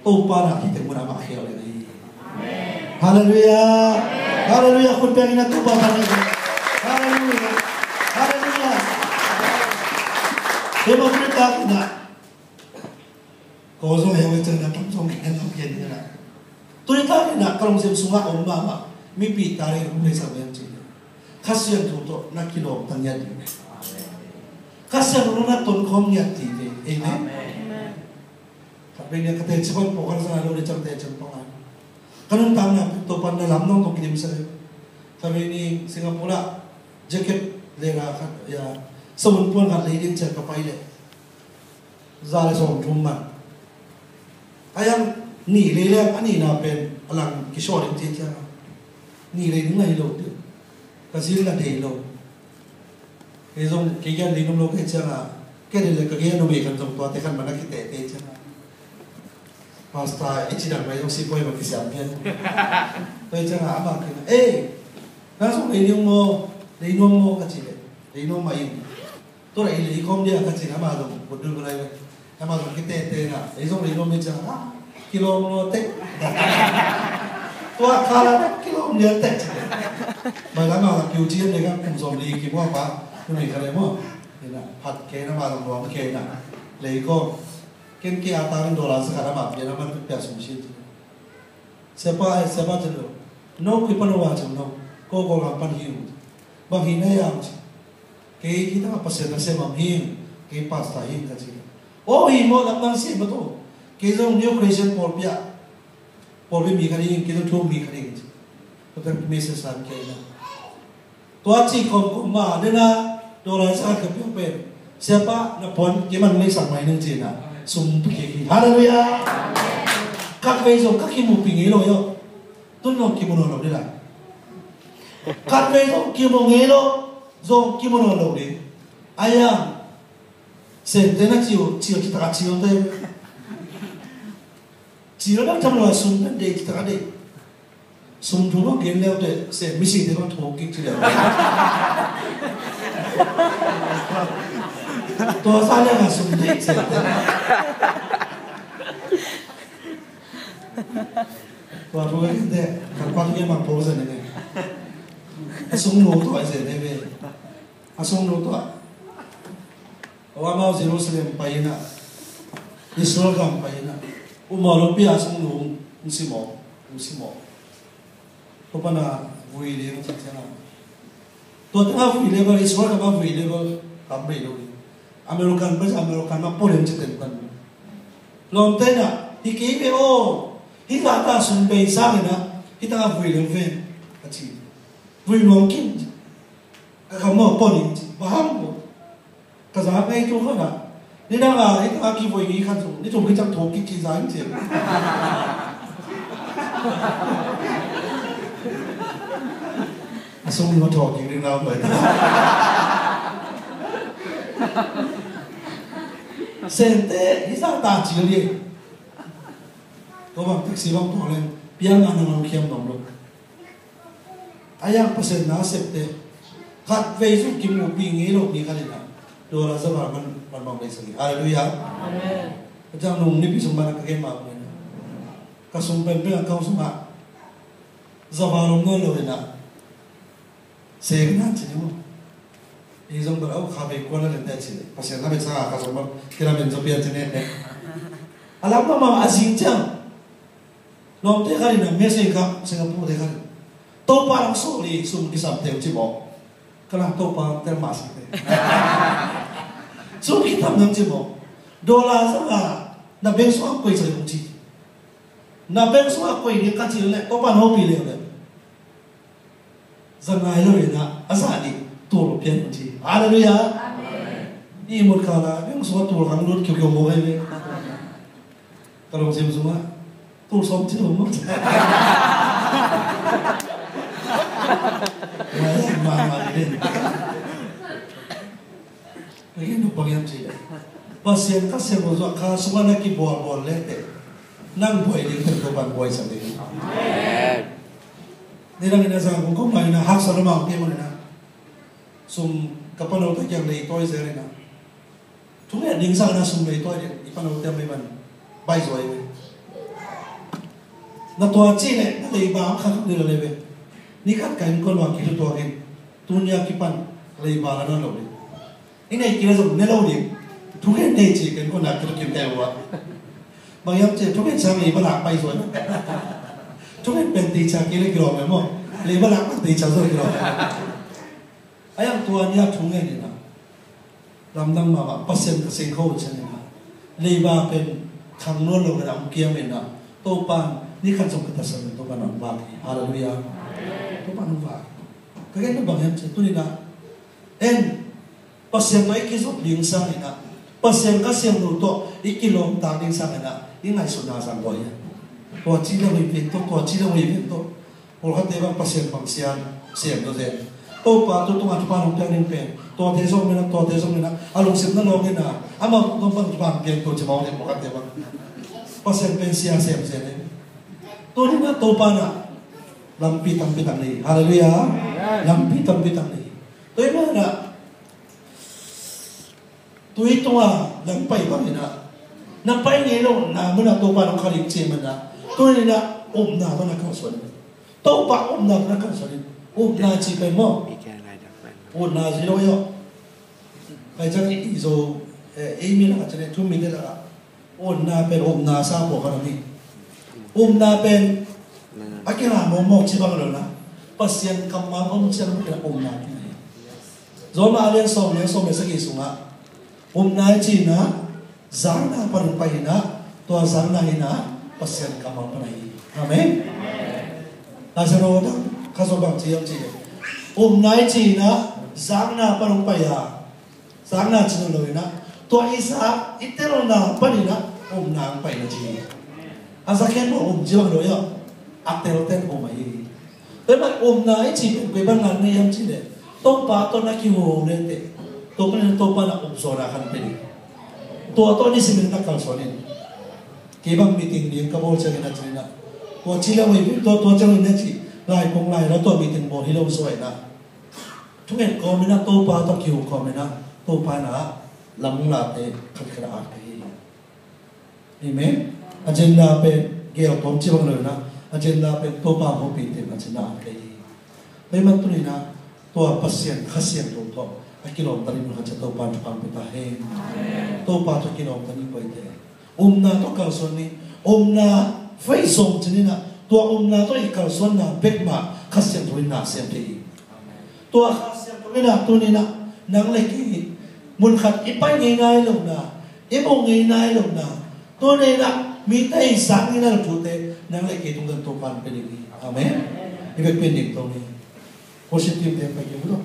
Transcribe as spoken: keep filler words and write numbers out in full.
Topa na khiteng mun ah mah khel ding hi. Halleluiah. Halleluiah. Khut beng in ah Topa phat ni. Halleluiah. Halleluiah. Hei, ma, tuni tak in ah ko zong hei, hei, ciang na tam zong khen zong khen ni na. Tuni tak in ah ka lungsim sungah om mahmah mipi tarih hong leisak ve hong ci. Kha Siangtho tawh na kilawm ta ngiat ding. Kha Siangtho tawh na tonkhawm ngiat ding ve. Amen. Amen. Khatvei ni a ka teci pan pawlkhat zong a lo ding ciang teci pan pawlkhat. Ka nuntakna pen Topa'n na lam nong tong kidim sa le. Khatvei ni Singapore ah jacket le la khat, ya, sabun puan khat lei ding ciang ka pai le. Za le sawmthum man. A yang nih lei le a nihna pen a lang kisawh ding ci ciang a. Nih lei ding ahi lo ding. Ka zil na dei lo. Kei zong, kei gen ding om lo kei ciang a, kei ding le ka gen om e kan zong tuate kan man a kitete ciang a. Pastor, i ci dang mai zong sipuai ma kisiam pian. Tua ciang a, ama kei na, "Ei, nang zong lei ding maw, lei nuam maw?" ka ci le. "Lei nuam mah ing." Tua lei lei kawm dia ka ci na, ama zong, kut dul ko lai le. Ama zong kitete na, ei zong lei lom ni ciang, ha, kilawm lua tek. Tua kha la tek, kilawm lia tek. Bai la ma la kiu cian le ka kum zong li ki mua pa, nu ni ka le mua. Ni na, phat ke na ma zong luang ke na. Lei ko, ken ke a ta rin dollar sa ka na ma, pia na man pia sum sin. Siapa, eh, siapa cin lo. No kui pan wa cin no. Ko ko lam pan hiu. Bang hi na yang cin. Kei hi tangah Pasian nasem om hi, kei pastor hi ka ci. O hi maw, lam nang si maw tu. Kei zong New Creation pawlpi ah, pawlpi mi khat hi, kei zong thu mi khat hi. Tua teng message san kei na. Tua ci kawmkawm ma, dena, dollar sa ka piang pen. Siapa, na puan, kei man lei sang mai nang ci na. Sum pi kei hi. Halleluiah. Khatvei zong ka kimu pi ngei lo yo. Tun zong kimu nawn lo ding la. Khatvei zong kimu ngei lo. Zong kimu nawn lo ding. A yang. Sente na cil, cil citaka cilte. Cil na tam lo a sum na dei citaka dei. Sum thu bang gen leute, se misi te bang thu kik ci leu. Tua sa le nga sum dei sente. Tua thu kik te, kan pa thu kik mang po sa ne. A sum lo tua se ne ve. A sung lo tua. Aw amau Jerusalem pai ina. Israel gam pai ina. Uma lo pia sung lo ung simo, ung simo. Tua pana vui le ung sing sing a. Tua tanga vui le ba Israel gam a vui le ba kam bei lo. American ba American ma pulem ci ten kan. Lom tena hi kei ve o. Hi ta ta sung bei sang ina. Hi tanga vui le ve. A ci. Vui nuam kim. Ka ka mawh pawh ni ci, va hang ko. Ka za pei tu khan a. Ni dang a, ni dang a ki voi ni khan su, ni tum ki chang thok ki ki za in ci. A sung ni ma thok ki ring lau bai. Sente, hi sa ta ci li. Ko bang taxi bang pawh leng, piang a nang lam khiam bang lo. A yang Pasian na septe khatvei zong kimuhpih ngei lo mi khat in a dollar za val man man bang bei sangin. Halleluiah. Amen. Ka ciang nung nipi sung man a ka gen mah bangin a ka sung penpen a ka sung ah za val om nawn lo in a seng nan ci ni maw. Ei zong bel au kha bei kuan a lente ci ni Pasian na bei sanga ka sung bang kila men zo pian ci ni. A lam mahmah a zing ciang Lawmte khat in a message kha Singapore te khat in Topa lang sawh li sum kisam teu ci bawk. Ka lang Topa tel mah sa te. Sum kitam nang ci bawk. Dollar zanga na bank sungah koi sa kong ci. Na bank sungah koi ni ka ci le Topa na hopi le le. Za ngai lo in a, a za dih tul pian ci. Halleluiah. Amen. I mut kala beng sua tul kang lut kiu kiu mo kai ve. Ka lungsim sungah tul som ci lo mo. Wai ma ma ni den. Lagi nu pangiam ci le. Pasian ka sian mo zua ka sungah na kibual bual le te. Nang buai ding te Topan buai sa ding. Amen. Ni dang ina zang kong kong na ina haksa lo ma kong kong ina. Sum ka pano ta kiang lei toi zel ina. Thunget ding sa na sum lei toi ding i pano te mai man bai zoi. Na tua ci leh na leiba ang khat ni lo le ve. Ni khat ka innkuan ua kilu tuakin, tuni a kipan leiba la na lo ding. I nei kei leh zong ne lo ding. Thungen nei ci ka innkuan a kilu kim kai ua. Bang hiam ci thungen sang leiba lak pai suai. Thungen pen teica kei leh kilawm e maw. Leiba lak pen teica zong kilawm. A yang tua ni a thungen ina. Lamdang mahmah, Pasian ka seng kho ciangin ah, leiba pen khang nuam lo ka dang kiam in ah, Topa ni khan zong ka tasam in Topa nang vak hi. Halleluiah. Topa nang vak hi. Ka gen bang hiam cih tuni in ah, en, Pasian tawh i kizop ding sangin ah, Pasian ka siam lo tawh i kilawm tak ding sangin ah, i ngaihsutna sang tua hi. Tua ci lo hi pen tawh, tua ci lo hi pen tawh. Pawlkhatte bang Pasian bang siam, siam lo zen. Topa tu tungah thupha hong piak ding pen, tuate zong mena, tuate zong mena, a lungsim na lawng ina, amau tung bang thupha hong piak tu ci mawk ding pawlkhatte bang. Pasian pen sia siam zen e. Tuni na Topa na lampi tampi tak nei. Halleluiah. Lampi tampi tak nei. Tui mana Tui tunga nang pai bangin ah, na pai ngei lo na munah Topa nong khalin cih manah, tuni inah upna tawh na kalsuan in. Topa upna tawh na kalsuan in. Upna cih pen maw, upna zui lo hi aw. Pai ciang i zo, eh, ei mi lakah ciang, thu mite lakah, upna pen upna sa pawlkhat om hi. Upna pen a kila mawkmawk ci bang lo na, Pasian kammal om ciang upna kila hi. Rom a lian sawm le sawm le sagih sungah, upna i cih inah zakna pan hong pai inah, tua zakna inah Pasian kammal pan ahi hi. Amen. Lazaro dang kha zo bang ci hiam cih leh, upna i cih inah zakna pan hong pai a, zakna ci lo inah, tua i zak i telna pan inah upna hong pai na ci hi. A zakhiat mawh um ci bang lo hi aw, a telten um ahi hi. Tua ahih manin upna i cih pen koi bang ngan na hiam cih leh, Topa tawh na kiho leh teh, Topa na, Topa na upzawhna khan pia ding. Tua tawh nisimin na kalsuan in. Kei bang meeting ding ka bawl ciangin a cih inah, tua ci leh ui, tua, tua ciangin na cih, lai kong lai la tua meeting bawl hi lo suai inah. Thungen kawm inah, Topa tawh kiho kawm inah, Topa na lam late khatkhat a at ka hi. Amen. Agenda pen gel tawm ci bang lo inah, agenda pen Topa hopih te agenda at ka hi. Tua ahih manin tuni inah tua Pasian Kha Siangtho tawh a kilawmta ding mun khat ciang Topa in thupha hong pia ta hen. Topa tawh kilawmta ding koi te. Upna tawh kalsuan ni. Upna faith sawm ci ni inah, tua upna tawh i kalsuanna bek mah Kha Siangtho in na sem thei hi. Tua Kha Siangtho in ah tuni inah nang le kei mun khat i pai ngei nai lo na, i mu ngei nai lo na, tuni inah mite i zak ngei nai lo thute nang le kei tungah Topa in pia ding hi. Amen. I vekpi in ding to ni. Worship team te pai kei uh.